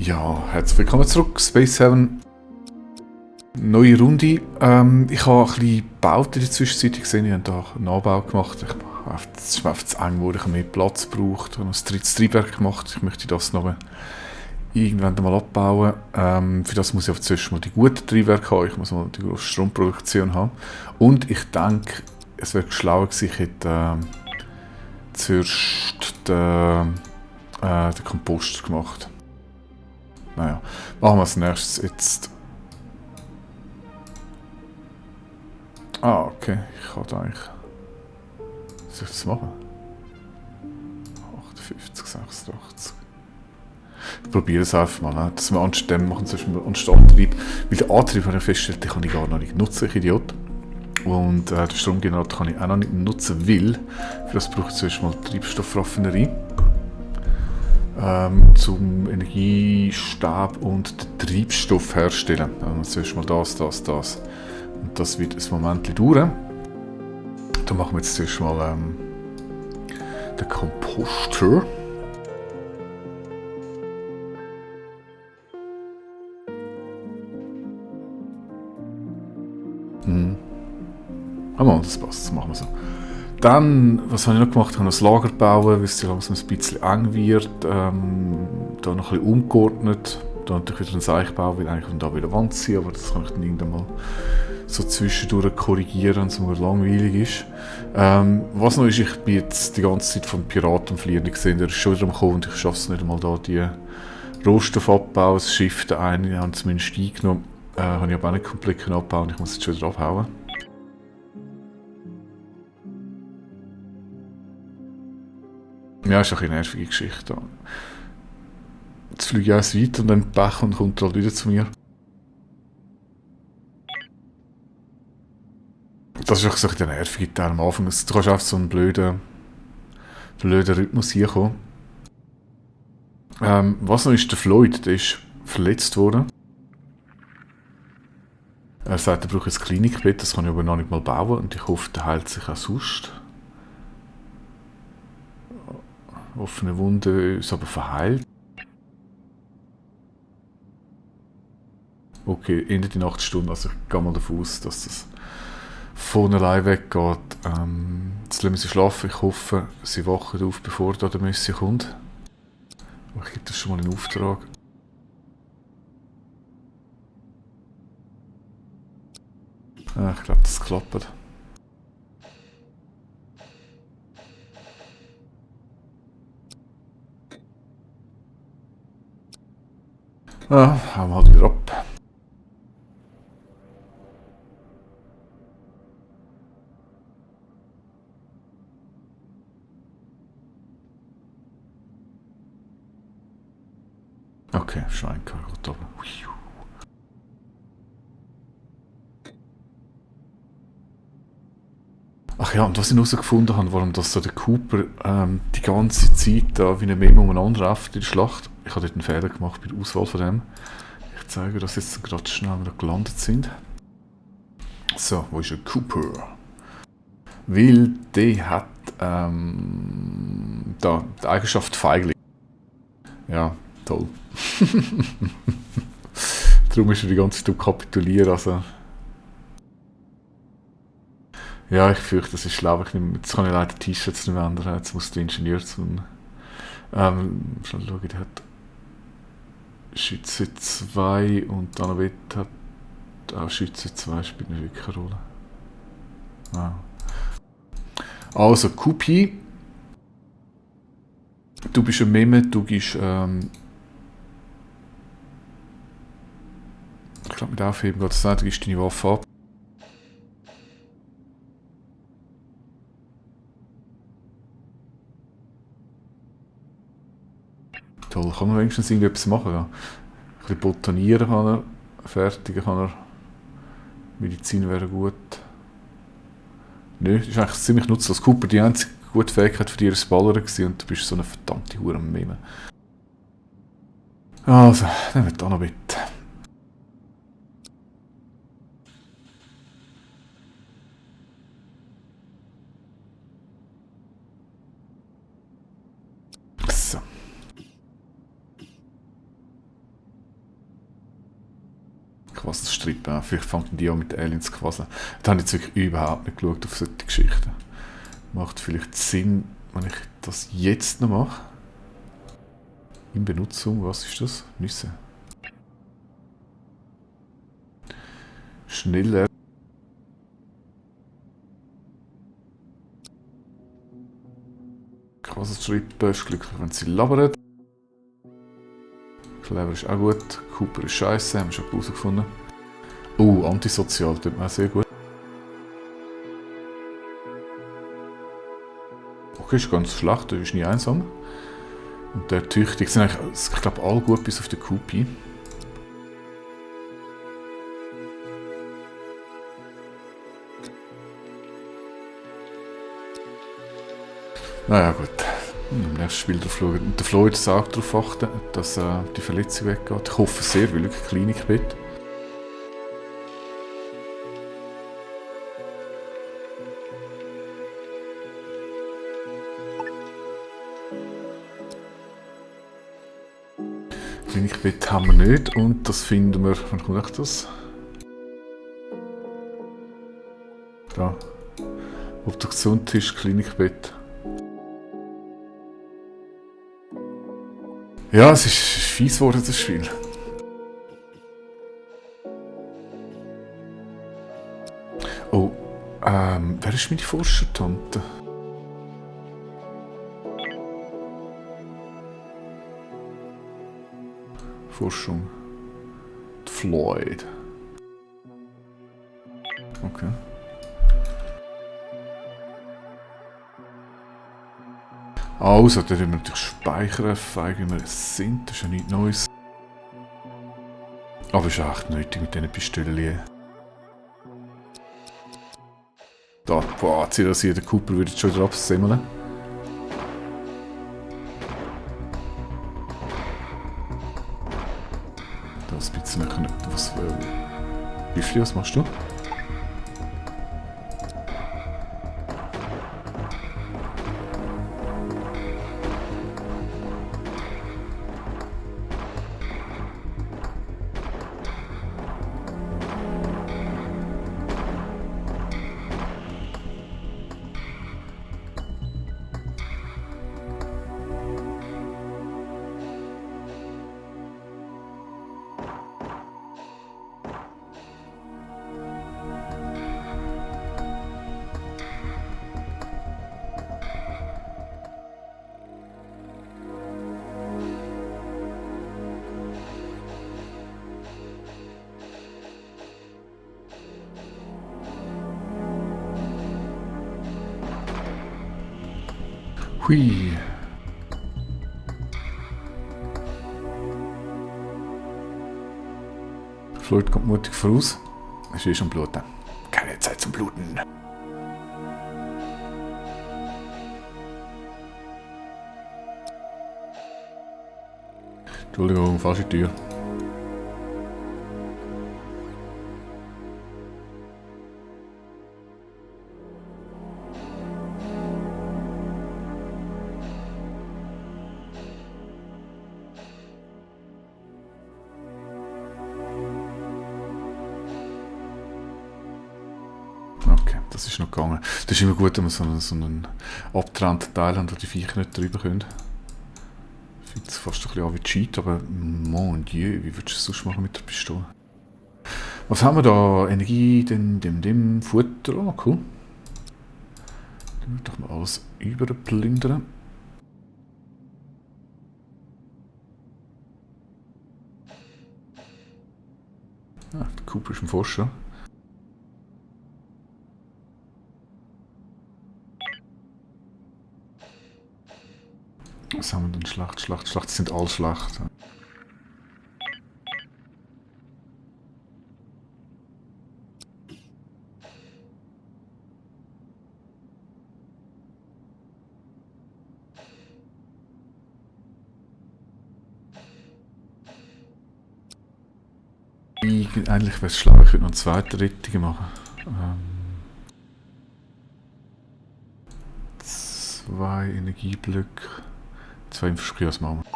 Ja, herzlich willkommen zurück, Space 7. Neue Runde. Ich habe ein bisschen gebaut in der Zwischenzeit. Ich sehe, ich habe da einen Anbau gemacht. Es ist einfach zu eng geworden, ich habe mehr Platz gebraucht. Ich habe noch ein drittes Triebwerk gemacht. Ich möchte das noch irgendwann mal abbauen. Für das muss ich aber zuerst mal die guten Triebwerke haben. Ich muss mal die grosse Stromproduktion haben. Und ich denke, es wäre schlauer gewesen, ich hätte zuerst den Komposter gemacht. Naja, machen wir als nächstes jetzt. Okay, ich kann da eigentlich. Was soll ich das machen? 58, 86. Ich probiere es einfach mal, ne? Dass wir anstatt dem machen, anstatt Antrieb. Weil den Antrieb habe ich festgestellt, den kann ich gar noch nicht nutzen, ich Idiot. Und den Stromgenerator kann ich auch noch nicht nutzen, weil für das brauche ich zuerst mal Treibstoffraffinerie. Zum Energiestab und den Treibstoff herstellen. Also zuerst mal das. Und das wird ein Moment dauern. Dann machen wir jetzt zuerst mal den Komposter. Das passt, das machen wir so. Dann, was habe ich noch gemacht? Ich habe noch das Lager bauen, weil es langsam ein bisschen eng wird. Da noch ein bisschen umgeordnet. Da natürlich wieder ein Seich bauen, weil eigentlich da wieder Wand ziehen, aber das kann ich dann irgendwann mal so zwischendurch korrigieren, wenn es mir langweilig ist. Was noch ist, ich bin jetzt die ganze Zeit vom Piraten fliehen gesehen, der ist schon wieder am Kommen und ich schaffe es nicht einmal da, die Rohstoffabbau, das Schiff, der eine, haben zumindest eingenommen. Habe ich aber auch nicht komplett abbauen, ich muss jetzt schon wieder abhauen. Ja, ist eine nervige Geschichte. Jetzt fliege ich eins weiter und dann Pech und kommt halt wieder zu mir. Das ist auch so der nervige Teil am Anfang. Du kannst einfach so einen blöden Rhythmus hier kommen. Was noch ist, der Floyd, der ist verletzt worden. Er sagt, er braucht ein Klinikbett, das kann ich aber noch nicht mal bauen und ich hoffe, der heilt sich auch sonst. Offene Wunde ist aber verheilt. Okay, Ende die Nachtstunde, also ich gehe mal davon aus, dass das von allein weggeht. Jetzt lassen wir sie schlafen, ich hoffe, sie wachen auf, bevor da der Messi kommt. Aber ich gebe das schon mal in Auftrag. Ich glaube, das klappt. Hauen wir halt wieder ab. Okay, Schweinkarre gut oben. Ach ja, und was ich herausgefunden habe, warum das so der Cooper die ganze Zeit da wie ein Memo umeinander läuft in der Schlacht. Ich habe dort einen Fehler gemacht bei der Auswahl von dem. Ich zeige, dass jetzt gerade schnell wieder gelandet sind. So, wo ist der Cooper? Weil der hat da die Eigenschaft Feigling. Ja, toll. Darum ist er die ganze Zeit kapitulieren. Also. Ja, ich fürchte, das ist schlau. Jetzt kann ich leider T-Shirts nicht mehr ändern. Jetzt muss der Ingenieur zum. Schnell schauen, der hat Schütze 2 und Donnerwett hat auch Schütze 2, spielt nicht wirklich eine Rolle. Also, Kupi. Du bist ein Meme, du gibst. Ich glaube, mit Aufheben geht es nicht, du gibst deine Waffe ab. Toll, kann man wenigstens irgendetwas machen. Ja. Ein bisschen botanieren kann er, fertigen kann er. Medizin wäre gut. Nö, das ist eigentlich ziemlich nutzlos. Cooper, die einzige gute Fähigkeit für dich war Baller und du bist so eine verdammte Hure am Meme. Also, nehmen wir da noch mit. So. Quasselstrippen an. Vielleicht fangen die auch mit Aliens quasseln. Da habe ich jetzt wirklich überhaupt nicht geschaut auf solche Geschichten. Macht vielleicht Sinn, wenn ich das jetzt noch mache. In Benutzung, was ist das? Nüsse. Schneller. Quasselstrippen ist glücklich, wenn sie labert. Clever ist auch gut. Cooper ist scheiße, haben wir schon herausgefunden. Antisozial, tut mir auch sehr gut. Okay, ist ganz schlecht, der ist nie einsam. Und der tüchtig sind eigentlich, ich glaube, alle gut bis auf den Kupi. Naja, gut. Im nächsten Spiel der Floyd sagt darauf achten, dass die Verletzung weggeht. Ich hoffe sehr, weil wirklich Klinikbett. Klinikbett haben wir nicht und das finden wir. Wann kommt das? Da. Obduktionstisch, Klinikbett. Ja, es ist fies geworden, das Spiel. Oh, wer ist meine Forschertante? Forschung. Floyd. Okay. Also, da müssen wir natürlich speichern, wie wir sind. Das ist ja nichts Neues. Aber es ist echt nötig mit diesen Pistolen. Da, boah, der Cooper würde jetzt schon wieder absemmeln. Das ein bisschen mehr. Was machst du? Hui. Floyd kommt mutig voraus. Es ist schon bluten. Keine Zeit zum Bluten. Entschuldigung, falsche Tür. Okay, das ist noch gegangen. Das ist immer gut, wenn wir so einen abgetrennten Teil haben, wo die Viecher nicht drüber können. Fühlt sich fast ein bisschen an wie Cheat, aber mon Dieu, wie würdest du es sonst machen mit der Pistole? Was haben wir da? Energie, dem Futter, oh cool. Dann wird doch mal alles überplündern. Ah, der Cooper ist ein Forscher. Was haben wir denn? Schlacht. Die sind alle Schlacht. Eigentlich wäre es schlau, ich würde noch eine zweite Rettung machen. 2 Energieblöcke. 2 Infrastrukturen machen wir.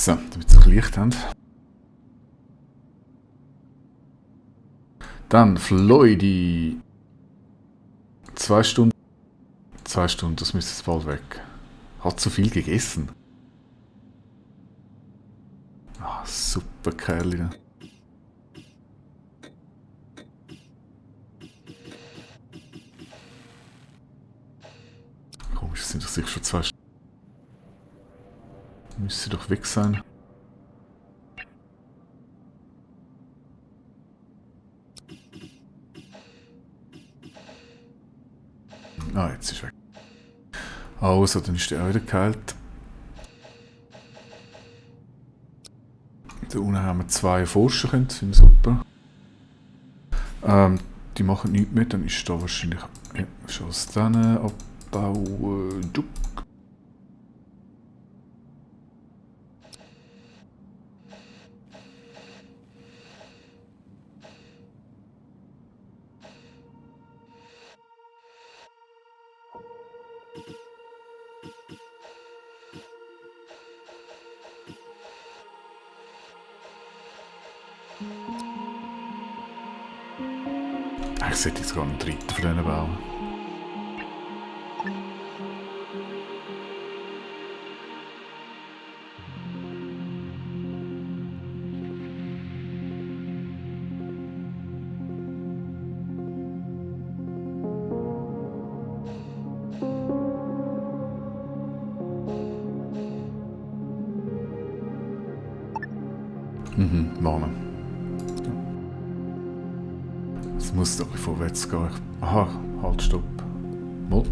So, damit sie Licht haben. Dann Floydi. 2 Stunden. 2 Stunden, das müsste jetzt bald weg. Hat zu viel gegessen. Ah, super Kerl. Komisch, das sind doch sicher schon 2 Stunden. Müsste doch weg sein. Ah, jetzt ist weg. Also, dann ist der auch wieder geheilt. Da unten haben wir 2 Forscher, das finde ich super. Die machen nichts mehr, dann ist da wahrscheinlich ja, schon aus denen abbauen. Duck. Ich sollte jetzt gar einen dritten von denen bauen. Machen wir. Es muss doch vorwärts gehen. Aha, halt, stopp. Mal.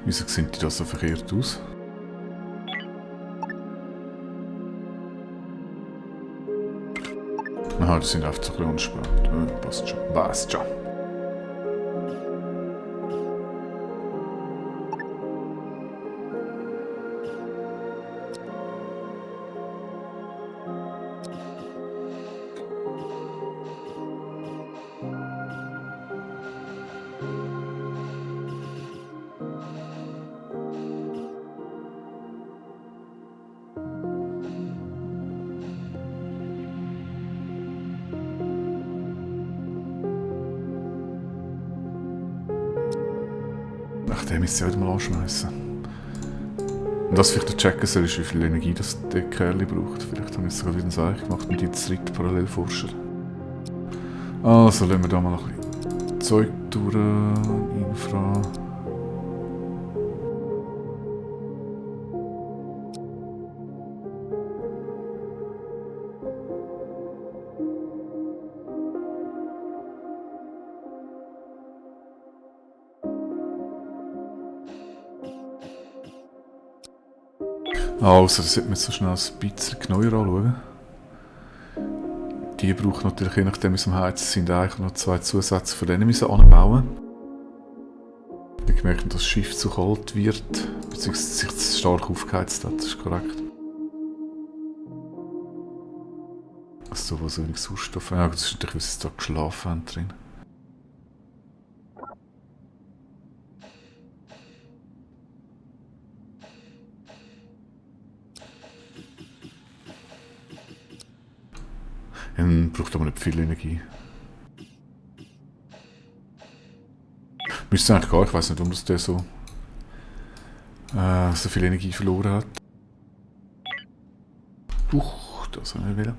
Wieso sehen die da so verkehrt aus? Aha, die sind einfach so ein bisschen unspannend. Passt schon. Passt schon. Ach, den müsste ich heute mal anschmeißen. Und was vielleicht noch checken soll, ist, wie viel Energie das der Kerl braucht. Vielleicht haben wir es sogar wieder ein Seich gemacht mit jetzt dritte Parallelforscher. Also, lassen wir da mal noch ein bisschen Zeug durch. Infra. Also, das sollte man jetzt so schnell ein bisschen genauer anschauen. Die brauchen natürlich, je nachdem wie sie am Heizen sind, eigentlich noch 2 Zusätze von denen müssen anbauen. Ich gemerkt, dass das Schiff zu kalt wird, beziehungsweise sich zu stark aufgeheizt hat, das ist korrekt. Also, wo so wenig Sauerstoff. Ja, das ist natürlich, weil sie da geschlafen haben drin. Dann braucht aber nicht viel Energie. Müsste eigentlich gar, ich weiß nicht, warum das der so viel Energie verloren hat. Das habe ich wieder.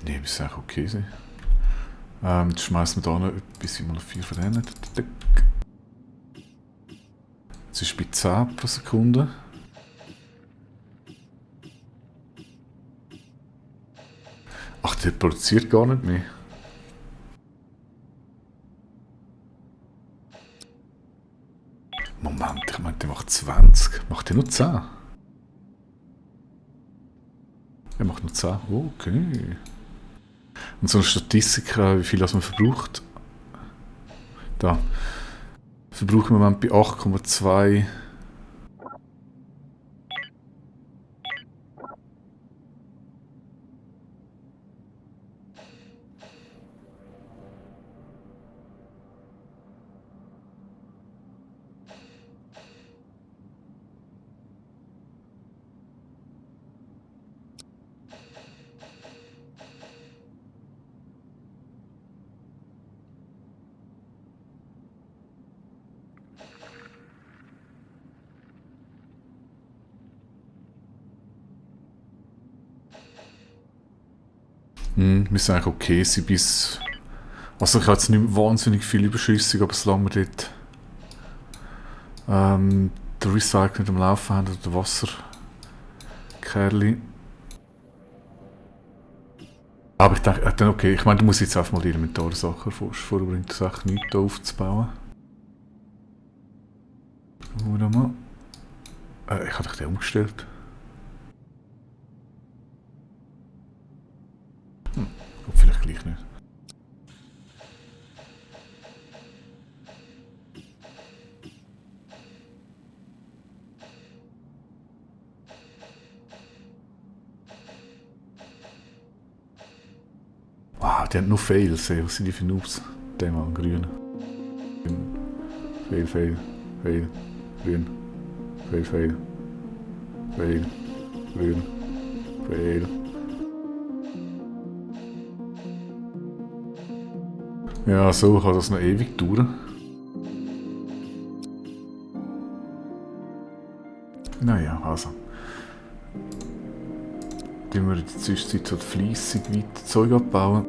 Ne, müsste eigentlich okay sein. Jetzt schmeißen wir da noch etwas, wie mal 4 von denen. Jetzt ist bei 10 pro Sekunde. Ach, der produziert gar nicht mehr. macht 20. Macht er nur 10? Er macht nur 10. Oh, okay. Und so eine Statistik, wie viel das man verbraucht. Da. Verbrauchen wir im Moment bei 8,2. Müssen eigentlich okay sein bis... Also ich habe jetzt nicht wahnsinnig viel überschüssig, aber solange wir dort den Recycle nicht am Laufen haben oder den Wasserkerli. Aber ich denke, dann okay, ich meine, du musst jetzt einfach mal die elementaren Sachen erforschen, vorher bringt es echt nichts da aufzubauen. Oder mal. Ich habe dich den umgestellt. Vielleicht gleich nicht. Wow, die haben nur Fails, ey. Was sind die für Noobs? Der mal, grün. Fail, fail, fail, grün. Fail, fail. Fail, grün. Fail. Ja, so kann das noch ewig dauern. Naja, also. Tun wir in der Zwischenzeit halt fleissig weiter Zeug abbauen.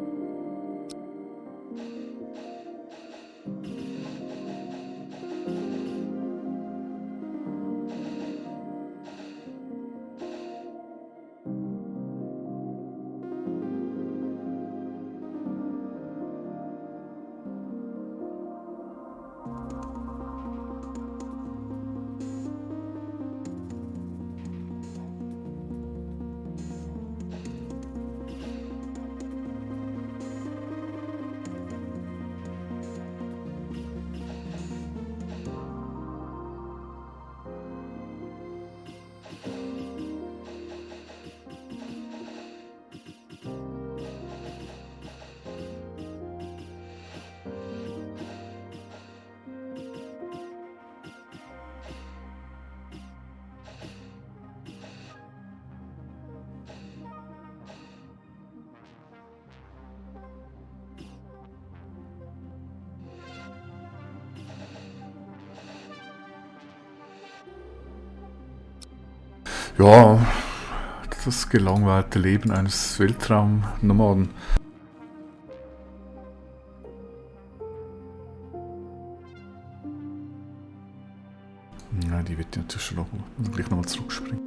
Ja, das gelangweilte Leben eines Weltraumnomaden. Ja, die wird natürlich schon noch gleich nochmal zurückspringen.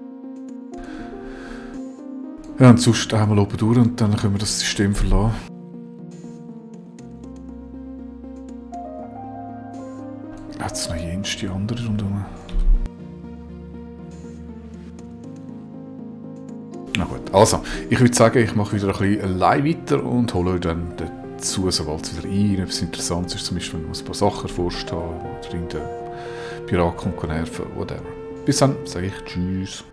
Ja, und sonst einmal oben durch und dann können wir das System verlassen. Hat es noch jenste andere rundherum? Na gut, also, ich würde sagen, ich mache wieder ein bisschen allein weiter und hole euch dann dazu, sobald es wieder ein, etwas Interessantes ist, zum Beispiel, wenn ich ein paar Sachen erforscht habe oder irgendein Pirat kommt nerven, whatever. Bis dann, sage ich Tschüss.